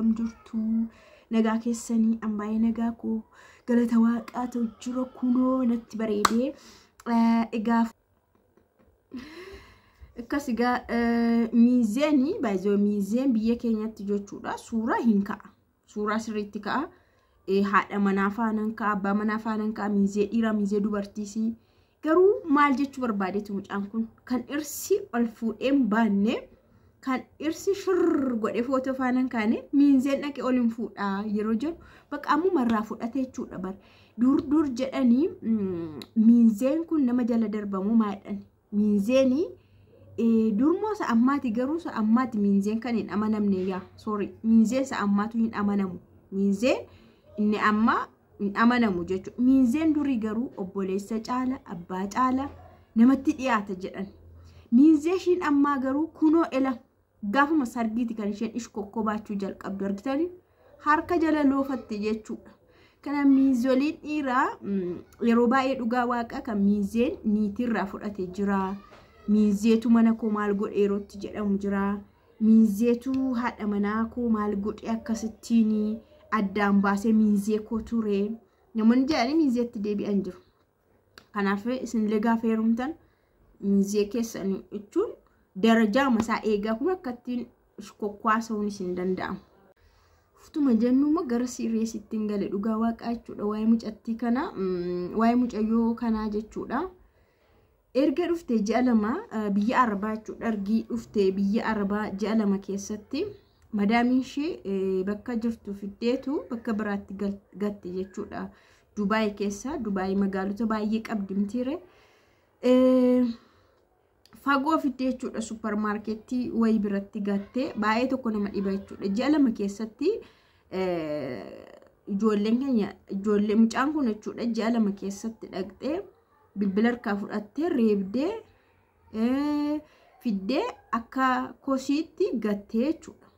Akkam jirtu? Nagaa keessanii? An baay'ee nagaa koo, galata waaqaa ta'u jira. Kunoo natti bareedee. Egaa akkas egaa miizeenii baay'ee miizeen biyya keenyatti jechuudha, suuraa hin ka'a, suuraa sirriitti ka'a. Haadha manaa faana ka'a, abbaa manaa faana ka'a, miizee dhiiraa, miizee dubartiis. Garuu maal jechuu barbaadeetu mucaan kun? Kan dhirsi ol fuudheen baanne, kan dhirsi shirr godhee footoo faana kaane, miinzeen dhaqee ol hin fuudhaa yeroo jedhu, bakka ammuma irraa fudhate jechuudha. Bar dur dur jedhanii miinzeen kun nama jala darbamu maal jedhan miinzeenii durmoo isa ammaati. Garuu isa ammaati miinzeen kan hin amanamne, yaa sorry, miinzeen isa ammaatu hin amanamu, miinzeen inni ammaa hin amanamu jechuudha. Miinzeen durii garuu obboleessa caala, abbaa caala namatti dhiyaata jedhan. Miinzee ishiin ammaa garuu kunoo ela gaafuma sargiiti kan isheen ishkokkobaachuu jalqabdu argitanii harka jala loofatte jechuudha. Kana miinzoliin dhiiraa yeroo baay'ee dhugaa waaqa kan miinzeen niitirraa fudhate jira. Miinzeetu mana koo maal godhe yerootti jedhamu jira. Miinzeetu haadha manaa koo maal godhe, akkasittiin addaan baasee miinzee koo ture. Namoonni jedhanii miinzeetti deebi'an jiru. Kanaaf isinillee gaafa heerumtan miinzee keessan jechuun darajaa masaa eegaa, kun akkattiin kokkwaasa'uun isin danda'amu. Uftuma jennuuma gara sireesitti hin gale dhugaa waaqaa jechuudha. Waa'ee mucattii kana, waa'ee mucayyoo kanaa jechuudha. Erga dhuftee ji'a 2 biyya Arabaa jechuudha. Ergi dhuftee biyya Arabaa ji'a 2 keessatti madaamiin ishee bakka jirtu fiddeetu bakka biraatti gatte jechuudha. Dubaay keessa, Dubaay magaalota baay'ee qabdi mitiire. Fagoo fiddee jechuudha, supparmaarkeettii wayii biratti gattee. Baay'ee tokko nama dhiba jechuudha. Ji'a 2 keessatti ijoolleen keenya, ijoollee mucaan kun jechuudha, ji'a 2 keessatti dhaqxee bilbila harkaa fudhattee reebdee fiddee akka kosiitti gattee jechuudha.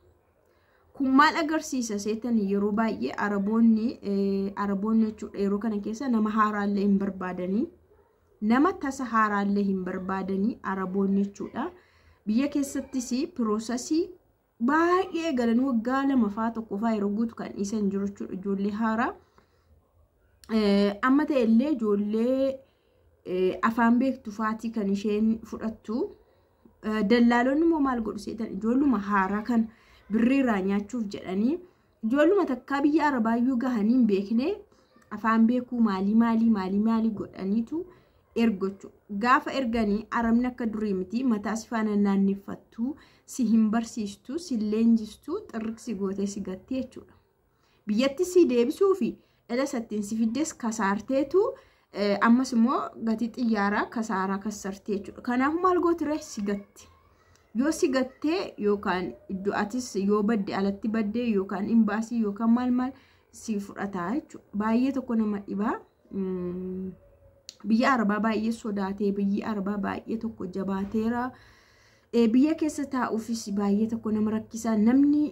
Kun maal agarsiisa seetan? Yeroo baay'ee araboonni jechuudha yeroo kana keessa nama haaraallee hin barbaadanii. Nama tasa haaraallee hin barbaadanii araboonni jechuudha. Biyya keessattis piroosasii baay'ee eegalanii waggaa 2 faa 1 faa yeroo guutu kan dhiisan jiru jechuudha ijoollee haaraa. Amma ta'ellee ijoollee afaan beektu faatii kan isheen fudhattu. Dallaalonni immoo maal godhu seetan? Ijoolluma haaraa kan birriirraa nyaachuuf jedhanii ijoolluma takkaa biyya arabaayyuu gahanii hin beekne afaan beekuu maalii maalii maalii maalii godhaniitu ergu jechuudha. Gaafa erganii arabni akka durii miti, mataa si faana naanneffattu, si hin barsiistu, si leenjistu, xirriksi gootee si gatti jechuudha. Biyyatti si deebisuu fi dhala sattiin si fiddes kasaarteetu, ammas immoo gatii xiyyaaraa kasaaraa kassartee jechuudha. Kanaaf maal gootiree? Si gatti. Yoo si gattee yookaan iddoo atis yoo badde alatti badde yookaan imbaasii yookaan maal maal si fudhataa jechuudha. Baay'ee tokko nama dhibaa. Biyya arabaa baay'ee sodaatee, biyyi arabaa baay'ee tokko jabaateera. Biyya keessa taa'uufis baay'ee tokko nama rakkisa. Namni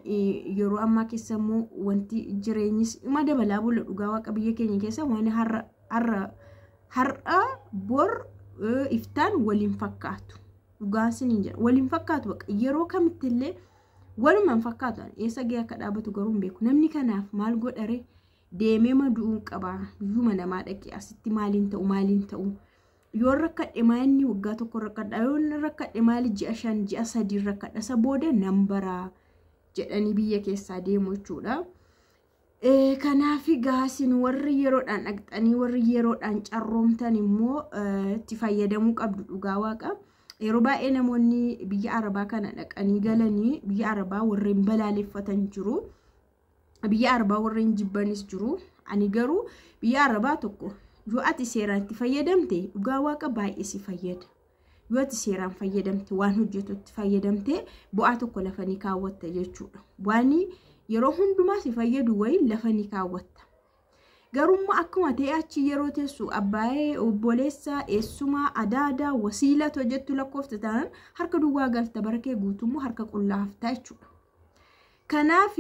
yeroo ammaa keessa immoo wanti jireenyis dhuma dabalaa bula dhugaa waaqa. Biyya keenya keessa waan har'a har'a har'a bor iftaan waliin fakkaatu. Dhugaan siniin jedha, waliin fakkaatu, bakka yeroo kamittillee walumaan fakkaatu. Eessa gahee akka dhaabatu garuu hin beeku. Namni kanaaf maal godhare? Deemee madu'uun qaba. Biyyuma namaa dhaqee asitti maaliin ta'u, maaliin ta'u? Yoo rakkadhe maalinni waggaa 1 rakkadha, yoo rakkadhe maali ji'a 5, ji'a 3 rakkadha, isa booda nan baraa jedhanii biyya keessaa deemu jechuudha. Kanaaf gaasin warri yeroodhaan dhaqxanii, warri yeroodhaan carroomtan immoo itti fayyadamuu qabdu dhugaa waaqa. Yeroo baay'ee namoonni biyya arabaa kana dhaqanii galanii biyya arabaa warreen balaaleffatan jiru. Biyya arabaa warreen jibbanis jiru. Ani garuu biyya arabaa tokko yoo ati seeraan itti fayyadamte dhugaa waaqa baay'ee si fayyada. Yoo ati seeraan fayyadamte, waan hojjetutti fayyadamte, bu'aa tokko lafa ni kaawwatta jechuudha. Waan yeroo hundumaa si fayyadu wayii lafa ni kaawwatta. Garummaa akkuma ta'e achi yeroo teessu abbaayee, obboleessa, eessumaa, adaadaa, wasiila jettu lakkoofte taanaan harka duwwaa galta, bara kee guutummoo harka qullaa haftaa jechuudha. Kanaaf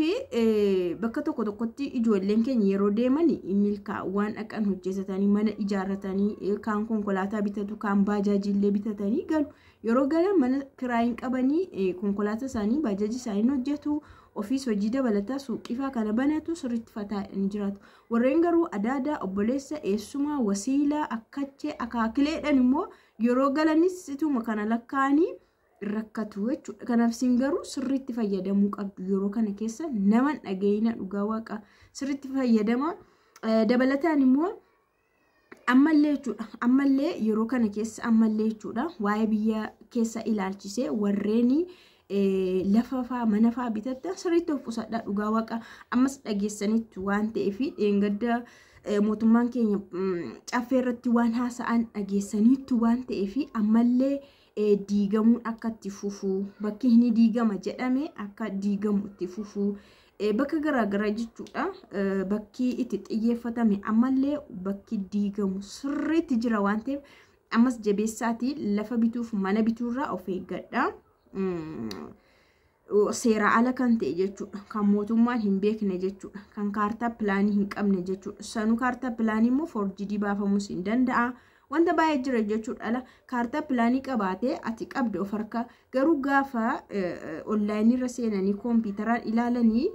bakka tokko tokkotti ijoolleen keenya yeroo deeman milkaa'u, waan dhaqan hojjetatanii, mana ijaarratanii, kaan konkolaataa bitatu, kaan baajaajiillee bitatanii galu. Yeroo galan mana kiraayin qabanii konkolaataa isaanii, baajaajii isaanii hojjetu, Ofiis hojii dabalataa suuqii faa kana banatu sirriitti fataa ni jiraatu. Warreen garuu adaadaa, obboleessa, eessumaa, wasiilaa, akkachee, akaakileedhaan immoo yeroo galanis ituma kana lakkaa'anii rakkatu jechuudha. Kanaaf isin garuu sirriitti fayyadamuu qabdu yeroo kana keessa nama dhaga'ina dhugaa waaqa sirriitti fayyadama. Dabalataan immoo ammallee jechuudha ammallee yeroo kana keessa ammallee jechuudha waa'ee biyya keessa ilaalchisee warreen lafa faa mana faa bitattan sirriitti of qusadhaa dhugaa waaqa ammas dhageessanitti waan ta'eef dheengadda mootummaan keenya caffee irratti waan haasa'an dhageessaniitu waan ta'eef ammallee diigamuun akka itti fufu bakki inni diigama jedhame akka diigamu itti fufu bakka garaagaraa jechuudha bakki itti xiyyeeffatame ammallee bakki diigamu sirriitti jira waan ta'eef ammas jabeessaatii lafa bituuf mana bituurraa of eeggadha. Seera ala kan ta'e jechuudha. Kan mootummaan hin beekne jechuudha. Kan kaartaa pilaanii hin qabne jechuudha. Sanuu kaartaa pilaanii immoo forjidii baafamus hin danda'a. Wanta baay'ee jira jechuudha. Ala kaartaa pilaanii qabaatee ati qabde of harkaa garuu gaafa onlaayinii irra seenanii kompiitaraan ilaalanii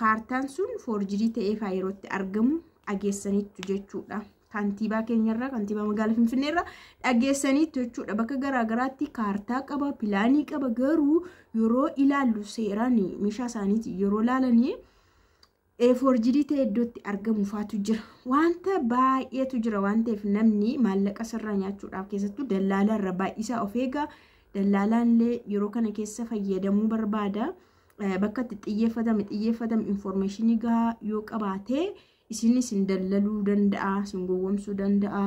kaartaan sun forjidii ta'ee faa yerootti argamu dhageessaniitu jechuudha. Kantiibaa keenyarraa kantiibaa magaalaa Finfinneerraa dhageessaniitu jechuudha. Bakka garaagaraatti kaartaa qaba, pilaanii qaba garuu yeroo ilaallu seeraan meeshaa isaaniiti yeroo ilaalanii forjidii ta'e iddootti argamu faatu jira. Wanta baay'eetu jira waan ta'eef namni maallaqa sirraa nyaachuudhaaf keessattuu dallaalaa irra baay'isaa of eega. Dallaalaan illee yeroo kana keessa fayyadamuu barbaada. Bakka itti xiyyeeffatame infoormeeshinii gahaa yoo qabaate isinis hin dallaluu danda'a, isin gowwoomsuu danda'a.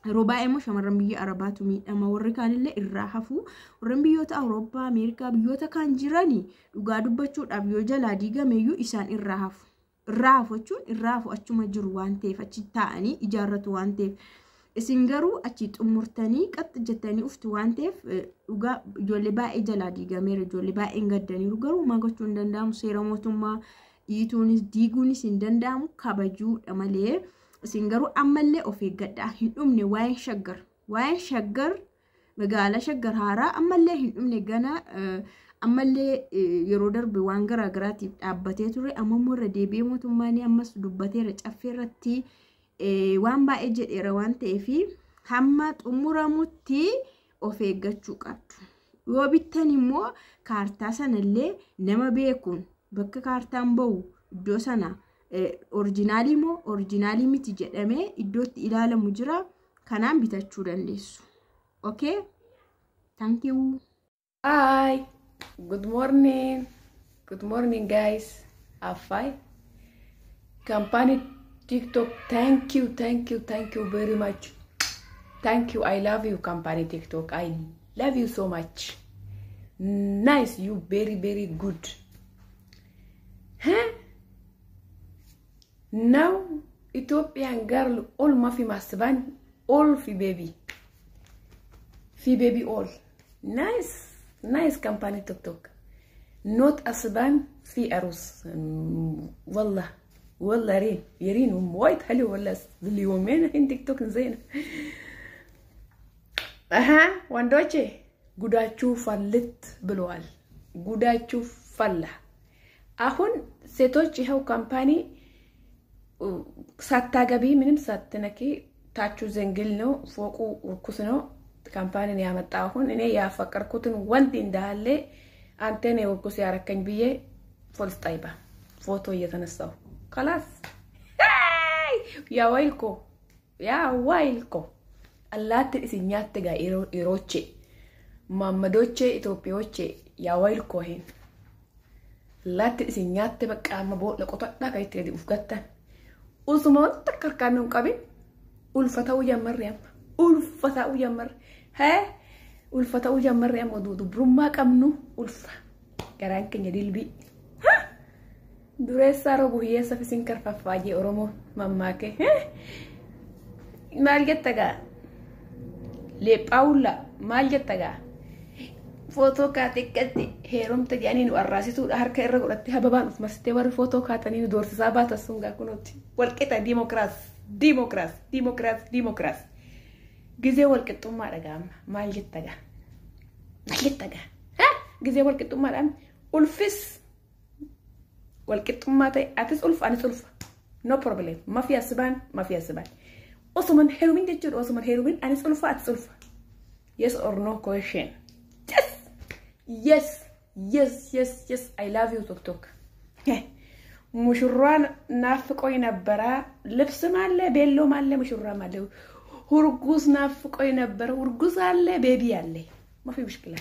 Yeroo baay'ee immoo shamarran biyya Arabaatu miidhama. Warri kaanillee irraa hafu. Warreen biyyoota Awurooppaa, Ameerikaa biyyoota kaan jiranii dhugaa dubbachuudhaaf yoo jalaa diigameyyuu isaan irraa hafu. Irraa hafu jechuun irraa hafu achuma jiru waan ta'eef achi taa'anii ijaarratu waan ta'eef. Isin garuu achi xumurtanii qaxxi jettanii uftu waan ta'eef dhugaa ijoollee baay'ee jalaa diigameera. Ijoollee baay'een gaddaniiru garuu maal gochuu hin danda'amu seera mootummaa dhiituunis diiguunis hin danda'amu kabajuudha malee. Isin garuu ammallee of eeggadhaa hin dhumne waa'een shaggar. Waa'een shaggar magaalaa shaggar haaraa ammallee hin dhumne gana ammallee yeroo darbe waan garaagaraatiif dhaabbatee ture amma immoo irra deebi'ee mootummaan ammas dubbateera caffee irratti waan baay'ee jedheera waan ta'eef hamma xumuramutti of eeggachuu qabdu. Yoo bittan immoo kaartaa sanallee nama beekuun bakka kaartaan bahu iddoo sana orijinaalii moo orijinaalii miti jedhamee iddootti ilaalamu jira. Kanaan bitachuu dandeessu. Okay? Thank you. Hi. Good morning. Good morning, guys. Afai. Company TikTok. Thank you, thank you, thank you very much. Thank you. I love you, company TikTok. I love you so much. Nice. You very, very good. Huh? Now, Ethiopian girl, all mafi masban, all fi baby. Fi baby all. Nice, nice company TikTok. Not أسبان في عروس. والله والله رين يرين وايد حلو والله اليومين الحين تيك توك زين. አሃ ወንዶቼ ጉዳችሁ ፈልት ብለዋል። ጉዳችሁ ፈላ። አሁን ሴቶች ይኸው ካምፓኒ ሳታገቢ ምንም ሳትነኪ ታቹ ዘንግል ነው፣ ፎቁ እርኩስ ነው። ካምፓኒን ያመጣ አሁን እኔ ያፈቀርኩትን ወንድ እንዳለ አንተ ነው እርኩስ ያረከኝ ብዬ ፎልስ ጣይባ ፎቶ እየተነሳው ከላስ ያ ወይልኮ ያ ወይልኮ allaatti isin nyaatte gaa yerooche maammadoche Itoophiyoche yaa waylko hin allaatti isin nyaatte bakka amma boolla qotadhaa kan itti gadi uf gattan usuma wanta akka harkaan hin qabin ulfa ta'uu jammarre amma ulfa ta'uu jammarre hee ulfa ta'uu jammarre amma dubrummaa qabnu ulfa garaan keenya dilbii dureessaa roobu hiyyeessa isin karfaffaa jee Oromoon mammaake maal jetta gaa leephaawulla maal jetta gaa footoo kaatee akkatti heerumta jedhanii nu arraasisuudha harka irra godhattee hababaan of marsitee warri footoo kaatanii nu doorsisaa baatan sun gaa kunuuti walqixa diimokiraas diimokiraas diimokiraas diimokiraas gizee walqixxummaadha gaa amma maal jetta gaa maal jetta gaa gizee walqixxummaadhaan ulfis Walqixxummaa ta'e, atis ulfa, anis ulfa. No problem. Mafi asibaan, mafi asibaan. Osuman heerumin jechuudha. Osuman heerumin anis ulfa, atis ulfa. Yes or no question. Yes! Yes! Yes, yes, yes. I love you, TikTok. ሙሽሯን ናፍቆኝ ነበረ። ልብስም አለ፣ ቤሎም አለ፣ ሙሽራም አለ። ሁርጉዝ ናፍቆኝ ነበረ። ሁርጉዝ አለ፣ baby አለ። مافي مشكلة.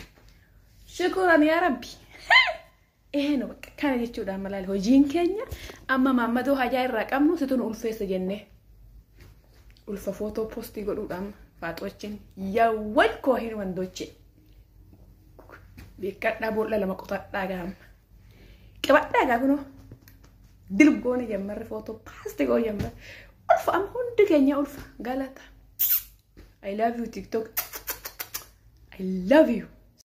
شكرا يا ربي. ይሄ ነው በቃ kana jechuudha malaal hojiin keenya amma maammadoo hajaa irraa qabnu situn ulfeessa jennee ulfa footoo post godhuudhaan faaxoochin yawwan koohin wandochi beekadhaa boolla lama qotadhaa gaama qabadhaa gaa kunoo dilgoone jammarre footoo post goo jammarre ulfa amma hundi keenya ulfa galata. I love you, TikTok. I love you.